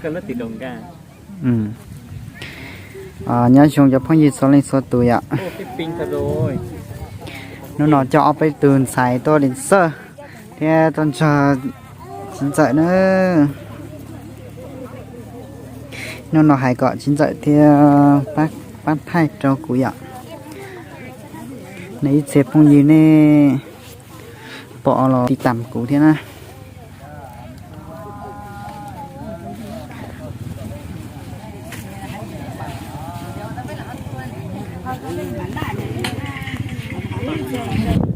Koj lub tim doos nkaj. Nyob zoo cov phooj ywg txhua leej txhua tus yom. Hnub no coj ob peb tug ntxhais tuaj lees xawj thiab tuaj nrog txiv ntxawm na. Hnub no hais kom txiv ntxawm thiab pab thaij rau kuv yom. Nej ib txhia phooj ywg nej pom los tiv tam kuv thiab na.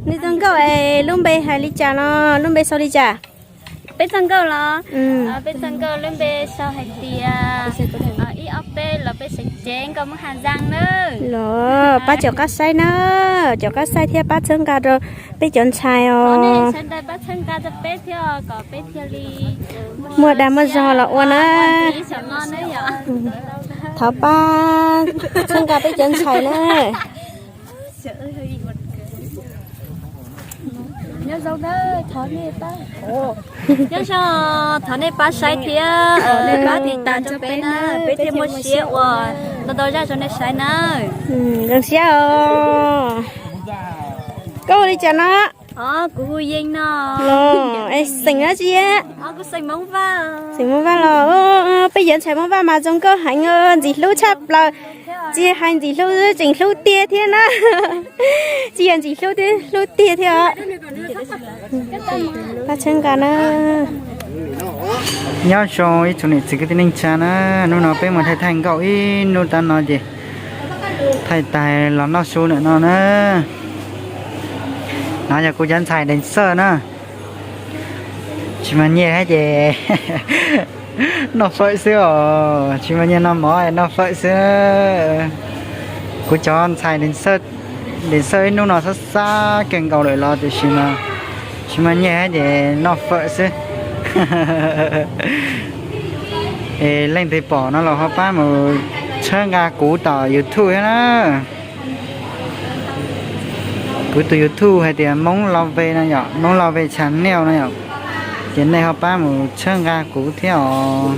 Nws zoo nkauj es lub npe hais li cas no, lub npe sau li cas? Peb txoj nkauj los? Peb txoj nkauj lub npe sau hais tias ib ob peb los peb sawv cev nkauj Moob Has Zaas na. Los pab caum qab saib na, caum qab saib thiab pab txhawb nqa rau peb cov ntxhais os. Sawv daws pab txhawb nqa rau peb thiab kom peb thiaj li muaj dag muaj zog los ua na. Thov pab txhawb nqa peb cov ntxhais na. Nyob zoo, thov nej pab saib thiab pab tiv tas rau peb na, peb thiaj muaj siab ua ntau ntau zaj rau nej saib na. Zoo siab os. Koj hu li cas no? Kuv hu Yeej no. Los es xeem dab tsi? Xeem Hmoob Vaj los? Peb cov ntxhais Hmoob Vaj mas zoo nkauj heev, ntxim hlub tshaj plaws. Tsis yog hais ntxim hlub, tseem hlub tiag thiab na. Tsis yog ntxim hlub tiag, hlub tiag thiab os. Pab txhawb nqa na. Nyob zoo ib tsoom niam txiv kwv tij neej tsa na, hnub no peb mus thaij thaij nkauj ib hnub tag no ces thaij tas los noj su ntawm no na. No yog kuv cov ntxhais dees xawj na. Tsis mas nyiaj thiab ces noj fawm xwb os, tsis mas nyiaj noj mov noj fawm xwb. Kuv cov ntxhais dees xawj ib hnub no xab xab kawg nkaus lawm los tiam sis mas tsis mas nyiaj thiab ces noj fawm xwb. Es leej twg pom no los ho pab mus txhawb nqa kuv tom YouTube thiab na. Kuv tus YouTube hais tias Hmoob Love no yom, Hmoob Love Channel no yom. Ces nej ho pab mus txhawb nqa kuv thiab os.